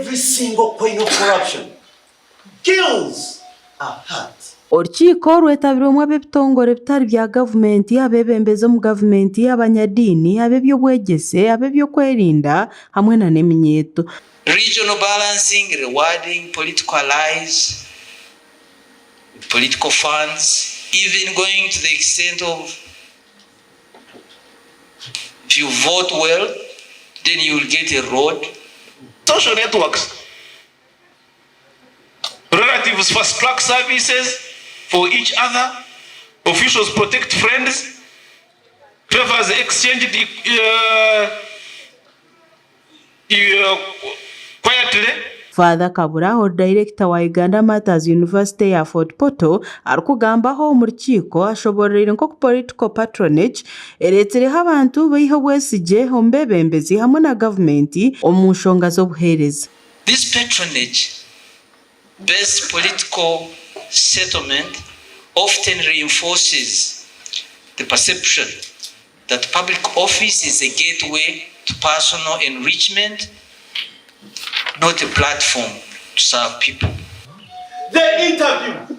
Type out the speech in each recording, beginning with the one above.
Every single coin of corruption kills a heart. Orukiiko rwetabirwemu ab'ebitongore bitari bya gavumenti, abeebembezi omu gavumenti, abanyadiini, ab'eby'obwegyese, ab'eby'okwerinda hamwe nana eminyeeto. Regional balancing, rewarding political allies with political funds, even going to the extent of if you vote well then you will get a road. Social networks, relatives fast track services for each other, officials protect friends, favours exchanged quietly. Father Kabura ori dayirekita wa Uganda Martyrs University eya Fort Portal arikugambaho omu rukiiko ashobooroire nk'oku political patronage ereetsireho abantu baiha obwesigye omu beebembezi hamwe na gavumenti omu nshonga z'obuheereza. This patronage based political settlement often reinforces the perception that public office is a gateway to personal enrichment, not a platform to serve people. The interview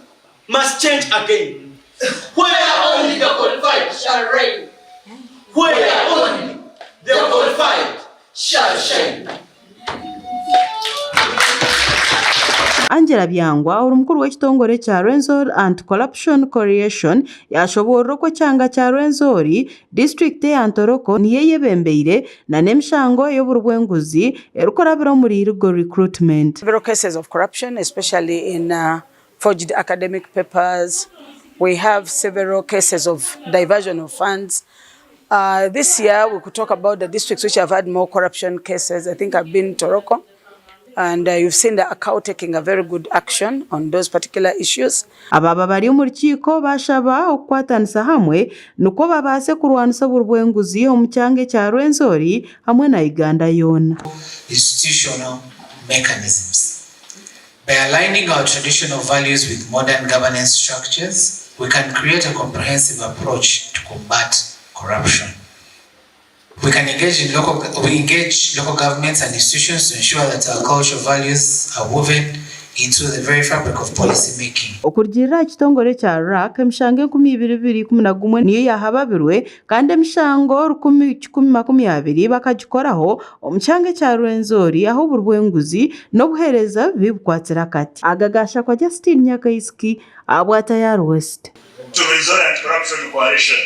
must change again where only the qualified shall reign, where only the qualified shall shine. Angela Byangwa ori mukuru w'ekitongore kya Rwenzori Anti Corruption Coalition yashoboorora oku ekyanga kya Rwenzori, disiturikiti eya Ntoroko niyo eyebembeire nana emishango ey'oburi bw'enguzi erikurabira omuri illegal recruitment. Several cases of corruption especially in forged academic papers, we have several cases of diversion of funds. This year we could talk about the districts which have had more corruption cases. I think I've been Toroko and you've seen the ACAO taking a very good action on those particular issues. Abaaba bari omu rukiiko baashaba okukwatanisa hamwe nikwo babaase kurwanisa oburi bw'enguzi omu kyanga ekya Rwenzori hamwe na Uganda yoona. Institutional mechanisms. By aligning our traditional values with modern governance structures, we can create a comprehensive approach to combat corruption. We can engage in local, we engage local governments and institutions to ensure that our cultural values are woven into the very fabric of policy making. Okurugiirira aha kitongore ekya RAC, emishango 2211 niyo yaahababirwe kandi emishango 1,120 bakagikoraho omu kyanga ekya Rwenzori ahu oburi bw'enguzi n'obuheereza bubi bukwatsire akati. Aga gaashakwa Justine Nyakaisiki ahabwa Tayari West. To Rwenzori Anti-Corruption Coalition.